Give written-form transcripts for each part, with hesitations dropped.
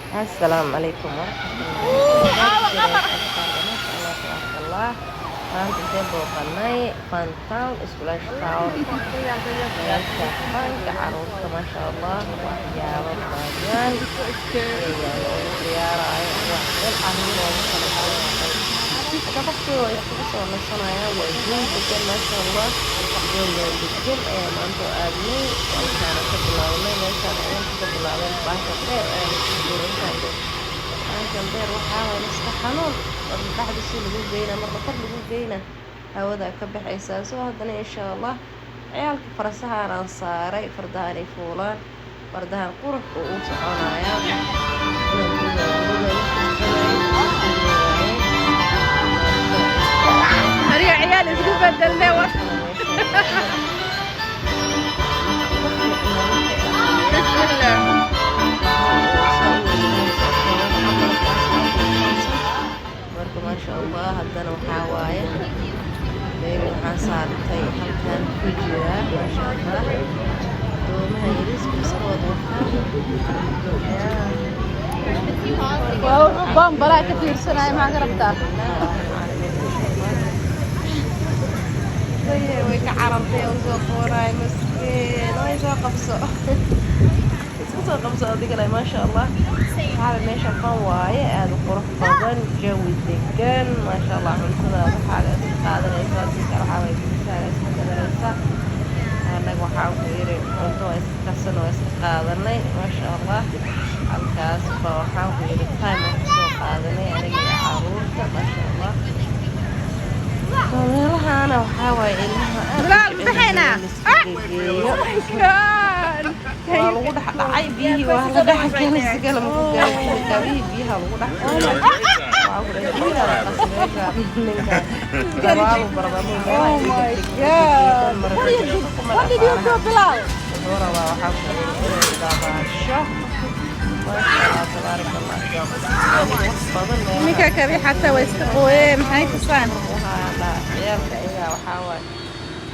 Asalaamu calaykum waraxmatullaahi wabarakaatuh. Maasha Allah, tabaaraka Allah. Maanta intee booqanay? Fun Town, Splash Town, meesha fanka caruurta. Maasha Allah, waxyaabo badan ayaa loogu ciyaarayo, wax meel caruur loogu talagalay. Hadda qofkii waa iskaga soo nasanaya, waa jawi degan, maasha Allah. Jawigan degan ayaa maanta oo aadnay. Halkaana ka bilownay, meeshaan ayaan ka bilaabeen. Baasha dheer ayaa lagu guuray. Baashan dheer waxaa waye maskax xanuun, marna dhexda si lagu geyna, marna kor lagu geyna, hawada ka baxaysaa. Soo haddana, insha Allah, ciyaalka farasahaan aan saaray, fardahan ay fuulaan, fardahan qurux uu u soconayaa. Inaan duubayo, duubayo. Aniga ciyaal isku bedelne war. Bismillah. Marka, maasha Allah, haddana waxaa waaye baby waxaan saartay halkan ku jira, maasha Allah, doomaha yariiska iska wada wataa. Waa wuxuu boombalaa ka fiirsanaya, maxaa ka rabtaa? Way ka carartay oo soo qooraay, maskiin. Way soo qabso, iska soo qabso adigana. Maasha Allah, waxaa meesha fun waaye, aada u qurux badan, jawi degan, maasha Allah. Cuntada waxaaga iska qaadanaysa, hadii kale waxaa waye biisaaga iska gadanaysa. Annaga waxaan ku yiri cunto waa iska karsan, waa iska qaadanay, maasha Allah. Halkaas ba waxaan ku yiri time aan kusoo qaadanay aniga iyo caruurta, maasha Allah. Meelahana waxaa waaye ilmaha aad u Bilaal, jecel baxaynaa. in la iska geeyo. God. Waa lagu dhex dhacay biyihii, waa la dhex galay, si kale maku gaari. Kabihii biyaha lagu dhex galay. Waxaa ku dhahay biyaha la qasay meesha, ninka dabaalu barbamu meelaha. Oh my God. What did you do, Bilal? Wuxuu rabaa, waxaa ku yidhi, inuu dabaasho. Maasha Allah, tabaaraka Allah. Wax badan meelaha Ninka kabi xataa waa iska qooyee, maxay tusaan? Ciyaalka iyagaa waxaa waaye,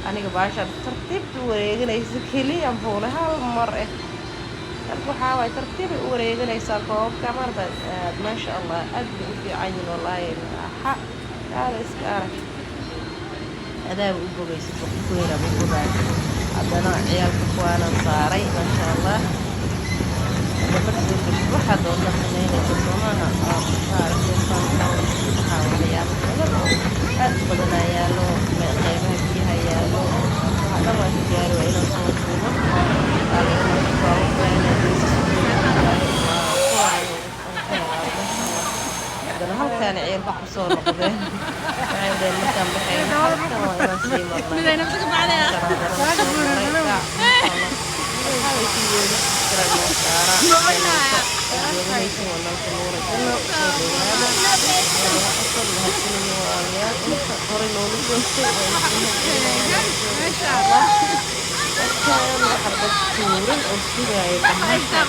aniga baashaan tartiibta u wareeganaysa keliya fuulay hal mar eh. Marka waxaa waaye tartiibay u wareeganaysaa koobabka maarata aad. Maasha Allah, aad bay u fiican yihiin wallaahi. Raaxa kaala iska arag, adaaba u bogaysa, qofku u bogaay. Haddana ciyaalka kuwaanan saaray, maasha Allah. Hadda mar soo geshid, waxaa doonta samaynaysa, soo maaha? Maaragtay, waxaa waxyaabo badan oo aad u badan ayaa yaalo, qeybaha biyaha yaalo. Waxa dhan waa ka gaari, waa inaan soo duubo. Baabuurka inaad geyso waa kuwaan ka helaa, maasha Allah. Haddana halkaana ciyaalka kusoo noqdeen, waxay dhaheen markaan baxayno halkan waa inaan sii marnaa. Miday nafta ka baxday. Halkan haddana soo maray kaac, maasha Allah. Waxaa way fiidiyooda subscribe noo saara channelka aad dooranaysin waa Nalka Nuura Channel. Soo dhawaada, cusub mahadsanidin walaalayaal. Inta horay noola joogtay waa idin mahadcelinayaa, insha Allah. Halkan waxa dad tuuran oo sugaya bahasha.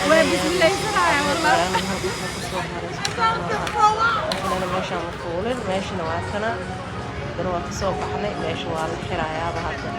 Waa bismilaysanaya wallah. Halka kusoo haray, subxaan Allah. Laakiin ana meeshaan ma fuulin, meeshana waa kana. Haddana waa kasoo baxnay, meesha waa la xirayaaba hadda.